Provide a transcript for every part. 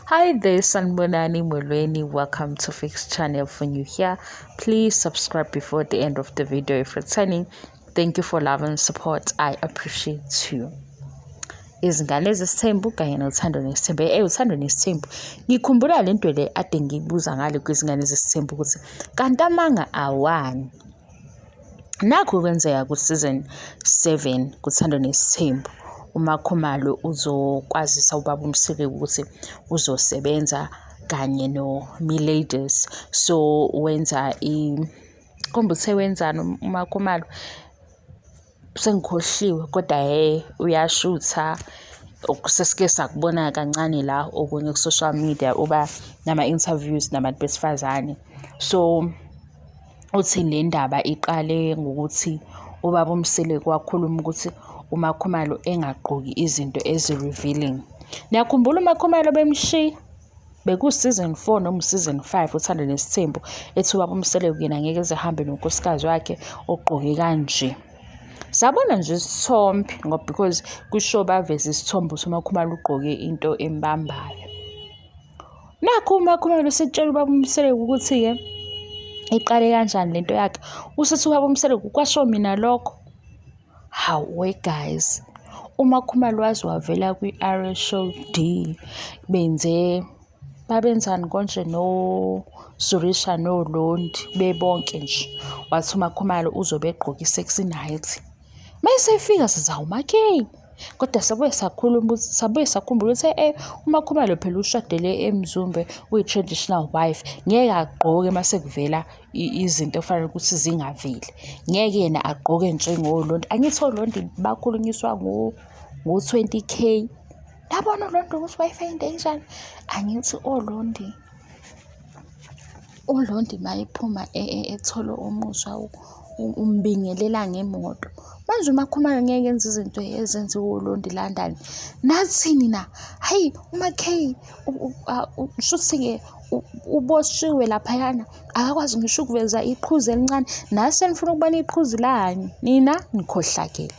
Hi there, Sanbonani Molweni. Welcome to Fix Channel. For new here, please subscribe before the end of the video. If returning, thank you for love and support. I appreciate you. Izingane zesithembu kanye nothando nesithembu. Uthando nesithembu. Ngikhumbula le nto le ade ngiyibuza ngale kwizingane zesithembu ukuthi kanti amanga awani. Nakhu kwenzeka ku-season 7 kuThando Nesithembu. UMaKhumalo uzokwazisa ubaba uMseleku ukuthi uzosebenza kanye no-Miladies. So wenza khomba uthe wenzani uMaKhumalo? Sengikhohliwe kodwa hhe uyashutha sesike sakubona kancane la okunye ku-social media uba nama-interviews nabantu besifazane. So uthi le ndaba iqale ngokuthi ubaba uMseleku wakhuluma ukuthi uMaKhumalo engagqoki izinto ezi-revealing. Niyakhumbula uMaKhumalo bemshiya? Beku-season 4 noma u-season 5 uThando Nesithembu ethi ubaba uMseleku yena ngeke eze ahambe nonkosikazi wakhe ogqoke kanje. Sabona nje isithombe ngoba because kwi-show baveza isithombe ukuthi uMaKhumalo ugqoke into embambayo. Nakhu uMaKhumalo usetshela ubaba uMseleku ukuthi-ke iqale kanjani lento yakhe. Usethi ubaba uMseleku kwasho mina lokho. Hawu we guys, uMaKhumalo waze wavela kwi-R Show D benze babenzani konje no-Surisha noLondi bebonke nje. Wathi uMaKhumalo uzobe egqoke i-sexy night. Mayesefika sithi hawu MaK, kodwa sabuye sakhuluma ukuthi sabuye sakhumbula ukuthi eh uMaKhumalo phela ushadele eMzumbe uyi-traditional wife ngeke agqoke mase kuvela izinto okufanele ukuthi zingaveli. Ngeke yena agqoke njengoLondi. Angithi oLondi bakhulunyiswa ngo-twenty K. Yabona uLondi ukuthi wayefake into enjani? Angithi oLondi, uLondi uma ephuma ethola umusa umbingelela ngemoto. Manje uMaKhumalo ngeke enze izinto ezenziwa uLondi London. Nathini na? Hhayi uMaK shuthi-ke uboshiwe laphayana akakwazi ngisho ukuveza iqhuzu elincane. Nasi senifuna ukubona iqhuzu lani nina nikhohlakele.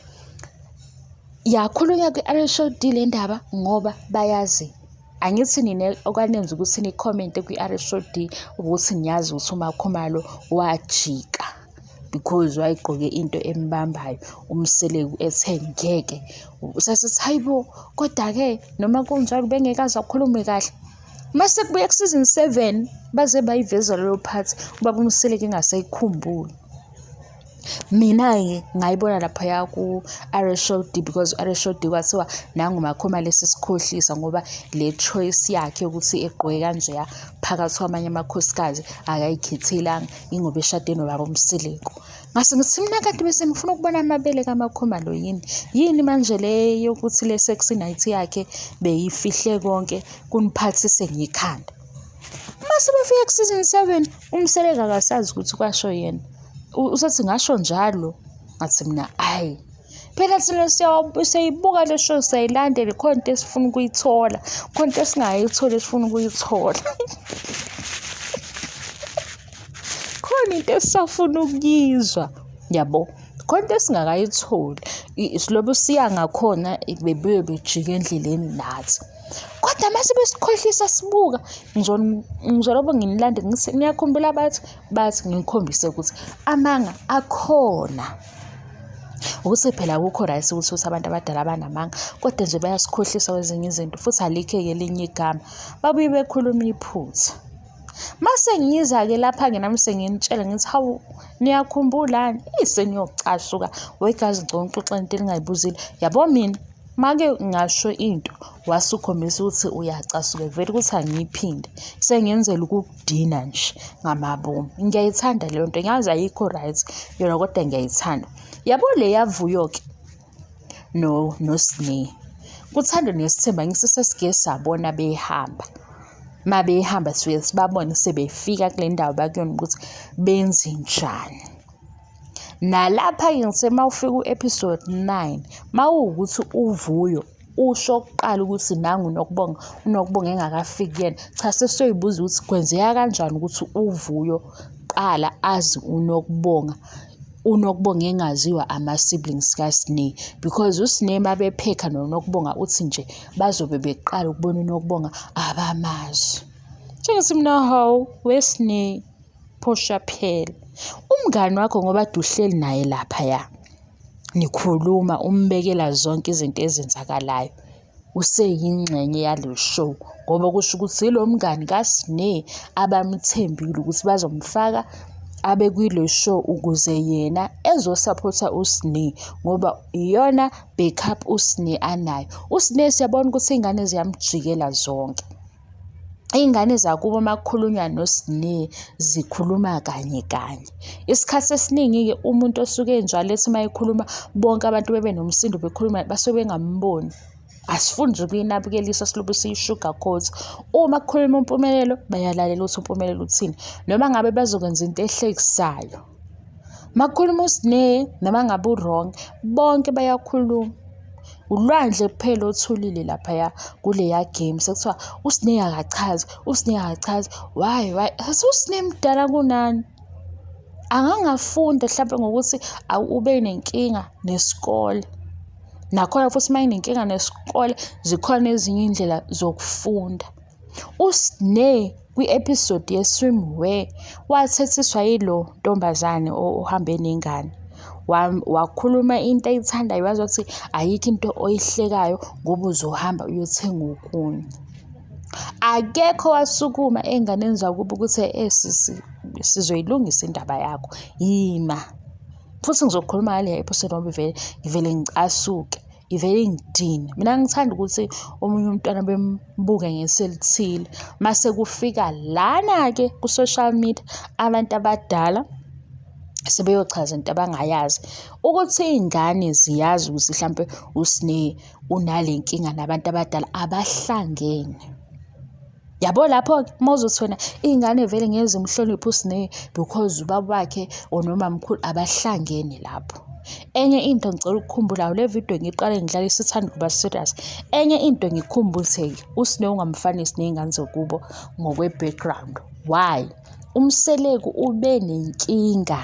Yakhulunywa kwi-R_H_O_D le ndaba ngoba bayazi. Angithi nina okwanenza ukuthi nikhomente kwi-R_H_O_D ukuthi niyazi ukuthi uMaKhumalo wajika because wayegqoke into embambayo uMseleku ethe ngeke. Sasithi hayi bo, koda-ke noma kunjalo ubengeke aze akhulume kahle. Mase kubuya ku-season 7 baze bayiveza leyo part ubaba uMseleku engasayikhumbuli. Mina-ke ngayibona laphaya ku-R_H_O_D because u-R_H_O_D kwathiwa nangu uMakhumalo esesikhohlisa ngoba le choice yakhe yokuthi egqoke kanjeya phakathi kwamanye amakhosikazi akayikhethelanga ingoba eshade nobaba uMseleku. Ngase ngithi mina kanti bese ngifuna ukubona amabele kaMakhumalo yini? Yini manje le yokuthi le sexy night yakhe beyifihle konke kuniphathise ngekhanda. Mase befika ku-season 7 uMseleku akasazi ukuthi kwasho yena. Usethi ngasho njalo ngathi mina ayi phela thina siyayibuka le show siyayilandela khona into esifuna ukuyithola khona into esingayitholi esifuna ukuyithola khona into esisafuna ukuyizwa yabo khona into esingakayitholi silobe siya ngakhona bebuye bejike endleleni nathi kodwa mase besikhohlisa sibuka ngizolobo nginilande ngithi niyakhumbula bathi bathi ngikhombise ukuthi amanga akhona ukuthi phela akukho right ukuthi uthi abantu abadala banamanga kodwa nje bayasikhohlisa kwezinye izinto futhi alikho-ke elinye igama babuye bekhuluma iphutha. Mase ngiza-ke lapha-ke nami senginitshela ngithi hawu niyakhumbulani seniyocasuka wegazi ngicela ngixoxe into eningayibuzile yabo mina make ngasho into wasukhombisa ukuthi uyacasuka vele ukuthi angiyiphinde sengenzela ukukudina nje ngamabomu ngiyayithanda leyo nto ngiyazi ayikho right yona kodwa ngiyayithanda yabo le yavuyo-ke no noSne kuthando nesithemba ngithi sesike sabona behamba uma behamba sisuke sibabone sebefika kule ndawo bakuyona ukuthi benze njani. Nalapha-ke ngithe uma ufika u-episode 9 uma kuwukuthi uVuyo usho kuqala ukuthi nangu uNokubonga, uNokubonga engakafiki kuyena, cha sesiyoyibuza ukuthi kwenzeka kanjani ukuthi uVuyo kuqala azi uNokubonga. uNokubonga engaziwa ama-siblings kaSne because uSne mabephekha noNokubonga uthi nje bazobe beqala ukubona uNokubonga abamazi. Njengithi mina hawu weSne phosha phela umngani wakho ngoba kade uhleli naye laphaya nikhuluma umbekela zonke izinto ezenzakalayo. Useyingxenye yale show ngoba kusho ukuthi yilo mngani kaSne abamthembile ukuthi bazomfaka abe kwile show ukuze yena ezosaphotha uSne ngoba iyona backup uSne anayo. USne siyabona ukuthi iy'ngane ziyamjikela zonke. Iy'ngane zakubo uma kukhulunywa noSne zikhuluma kanye kanye. Isikhathi esiningi-ke umuntu osuke enjalo ethi uma ekhuluma bonke abantu bebe nomsindo bekhuluma basuke bengamboni. Asifuni nje ukuyinabukelisa silobe siyi-sugar coat. Uma kukhuluma uMpumelelo bayalalela ukuthi uMpumelelo uthini noma ngabe bazokwenza into ehlekisayo. Uma kukhuluma uSne noma ngabe u-wrong bonke bayakhuluma. Ulwandle kuphela othulile laphaya kuleya game sekuthiwa uSne akachazi, uSne akachazi, why? USne mdala kunani. Angangafunda hlampe ngokuthi ube nenkinga nesikole. Nakhona futhi uma enenkinga nesikole zikhona ezinye iy'ndlela zokufunda. USne kwi-episode ye-swimwear wathethiswa yilo ntombazane ohambe nengane. Wakhuluma into ayithandayo wazi wathi ayikho into oyihlekayo ngoba uzohamba uyothenga okunye. Akekho owasukuma ey'nganeni zakubo ukuthi sisi sizoyilungisa indaba yakho, yima. Futhi ngizokhuluma ngale episode ngoba vele ngivele ngicasuke. Ivele ingidine. Mina ngithanda ukuthi omunye umntwana bembuke ngeso elithile. Mase kufika lana-ke ku-social media abantu abadala sebeyochaza into abangayazi. Ukuthi iy'ngane ziyazi ukuthi hlampe uSne unale nkinga nabantu abadala abahlangene. Yabo lapho-ke uma uzothi wena iy'ngane vele ngeke zimhloniphe uSne because ubaba wakhe or nomamkhulu abahlangene lapho. Enye into ngicela ukukhumbula le video ngiqale ngidlala isithanda ukuba serious. Enye into ngikhumbule-ke uSne ungamfanisi ney'ngane zakubo ngokwe-background. Why? UMseleku ube nenkinga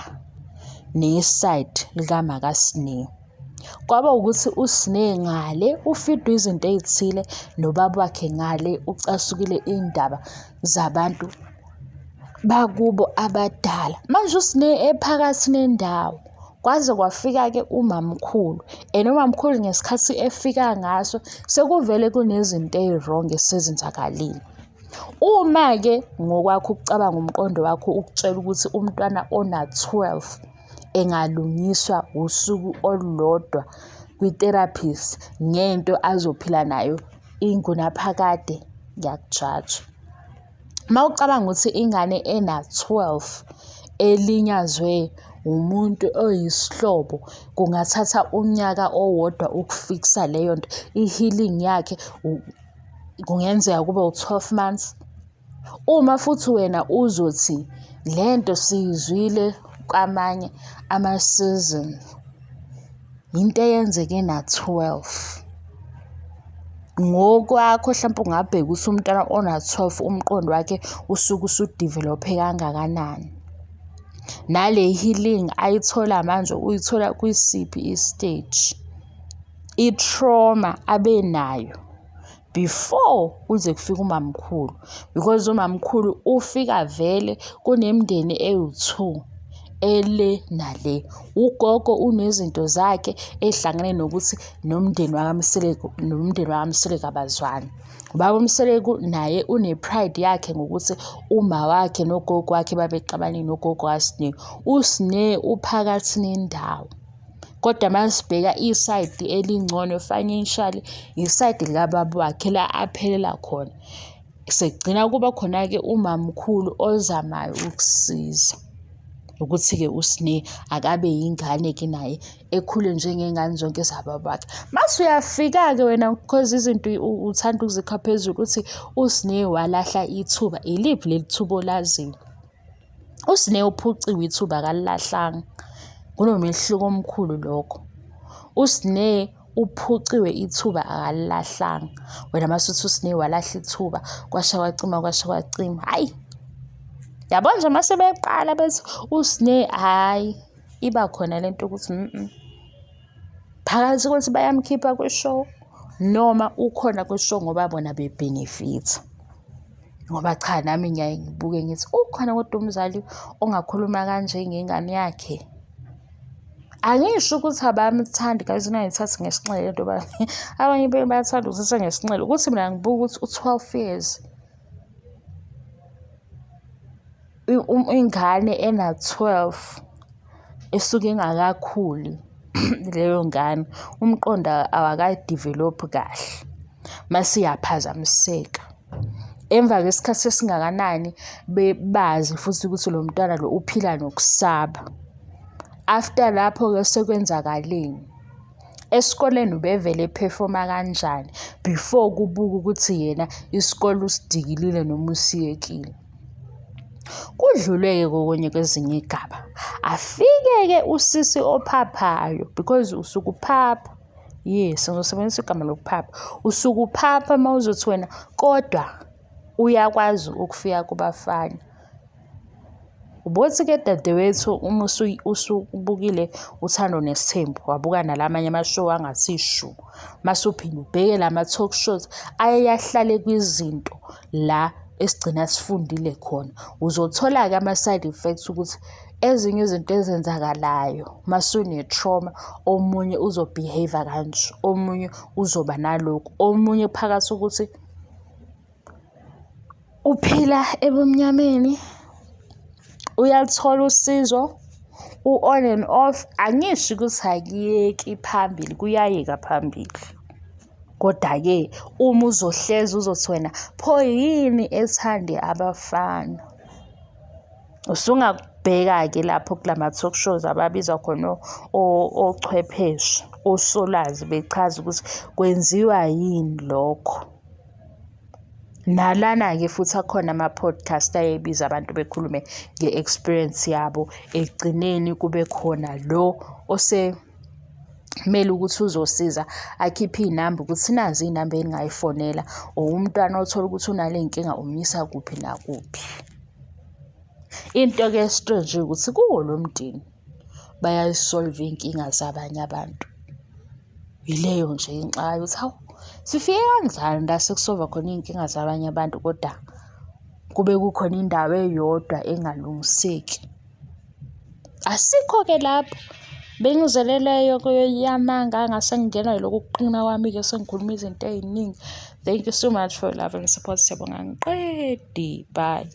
nesayidi likamakaSne. Kwaba ukuthi uSne ngale ufidwa izinto ey'thile nobaba wakhe ngale ucasukile iy'ndaba zabantu bakubo abadala. Manje uSne ephakathi nendawo kwaze kwafika-ke umamkhulu and umamkhulu ngesikhathi efika ngaso sekuvele kunezinto ey'wrong esezenzakalile. Uma-ke ngokwakho ukucabanga umqondo wakho ukutshela ukuthi umntwana ona-12 engalungiswa usuku olulodwa kwi-therapist ngento azophila nayo ingunaphakade, ngiyakujaja. Uma ucabanga ukuthi ingane ena-12 elinyazwe umuntu oyisihlobo kungathatha unyaka owodwa ukufikisa leyo nto, i-healing yakhe kungenzeka kube u-12 months. Uma futhi wena uzothi le nto siyizwile kwamanye ama-season, into eyenzeke na-12. Ngokwakho hlampe ungabheka ukuthi umntwana ona-12 umqondo wakhe usuke usu-develop-e kangakanani. Nale healing ayithola manje uyithola kwisiphi i-stage. I-trauma abenayo before kuze kufike umamkhulu because umamkhulu ufika vele kunemindeni ewu-two ele nale. Ugogo unezinto zakhe ey'hlangene nokuthi nomndeni wakaMseleku nomndeni wakaMseleku abazwani. Ubaba uMseleku naye une-pride yakhe ngokuthi uma wakhe nogogo wakhe babexabanile nogogo kaSne. USne uphakathi nendawo. Kodwa uma sibheka isayidi elingcono financially, isayidi likababa wakhe la aphelela khona. Sekugcina kuba khona-ke umamkhulu ozamayo ukusiza ukuthi-ke uSne akabe yingane-ke naye ekhule njengey'ngane zonke zababa wakhe. Mase uyafika-ke wena cause izinto uthanda ukuzikha phezulu uthi uSne walahla ithuba. Iliphi leli thuba olaziyo? USne uphuciwe ithuba akalilahlanga. Kunomehluko omkhulu lokho. USne uphuciwe ithuba akalilahlanga. Wena mase uthi uSne walahla ithuba kwasha kwacima kwasha kwacima. Hhayi, yabo nje mase beqala bethi uSne hhayi. Iba khona le nto ukuthi phakathi kokuthi bayamkhipha kwi-show noma ukhona kwi-show ngoba bona bebhenefitha. Ngoba cha nami ngiyaye ngibuke ngithi ukhona kodwa umzali ongakhuluma kanje ngengane yakhe. Angisho ukuthi abamthandi guys, ningayithathi ngesinxele lento abanye bayathanda ukuthatha ngesinxele. Ukuthi mina ngibuka ukuthi u-12 years ingane ena-12 esuke ingakakhuli leyo ngane, umqondo awakayi-develop-i kahle mase iyaphazamiseka. Emva kwesikhathi esingakanani bebazi futhi ukuthi lo mntwana lo uphila nokusaba. After lapho-ke sekwenzakaleni? Esikoleni ubevele ephefoma kanjani before kubuka ukuthi yena isikole usidikilile noma usiyekile? Kudlulwe-ke kokunye kwezinye iy'gaba. Afike-ke usisi ophaphayo because usuke uphapha. Yes, ngizosebenzisa igama lokuphapha. Usuke uphapha uma uzothi wena kodwa uyakwazi ukufika kubafana. Ubothi-ke dadewethu uma usubukile Uthando Nesithembu, wabuka nalamanye ama-show angathi shu, mase uphinde ubheke lama-talk shows aye ahlale kwizinto la esigcina sifundile khona. Uzothola-ke ama-side effects ukuthi ezinye izinto ezenzakalayo mase une-trauma, omunye uzo-behave-a kanje, omunye uzoba nalokhu, omunye phakathi ukuthi uphila ebumnyameni, uyaluthola usizo, u-on and off. Angisho ukuthi akuyeki phambili, kuyayeka phambili. Koda-ke uma uzohlezi uzothi wena pho yini ethande abafana? Usungakubheka-ke lapho kulama-talk shows ababizwa khona ochwepheshe, osolwazi bechaza ukuthi kwenziwa yini lokho. Nalana-ke futhi akhona ama-podcast ayebiza abantu bekhulume nge-experience yabo. Ekugcineni kube khona lo osemele ukuthi uzosiza akhiphe iy'namba ukuthi nazi iy'namba eningay'fonela or umntwana othola ukuthi unale nkinga umyisa kuphi nakuphi. Into-ke e-strange ukuthi kuwo lo mndeni bayayi-solve iy'nkinga zabanye abantu. Yileyo nje engixakayo ukuthi hawu, sifike kanjani la sekusolva khona iy'nkinga zabanye abantu kodwa kube kukhona indawo eyodwa engalungiseki. Asikho-ke lapho. Bengizele leyo yamanga ngase ngingenwa yilokhu kuqina kwami-ke sengikhuluma izinto ey'ningi. Thank you so much for your love and support. Siyabonga angiqedi. Bye.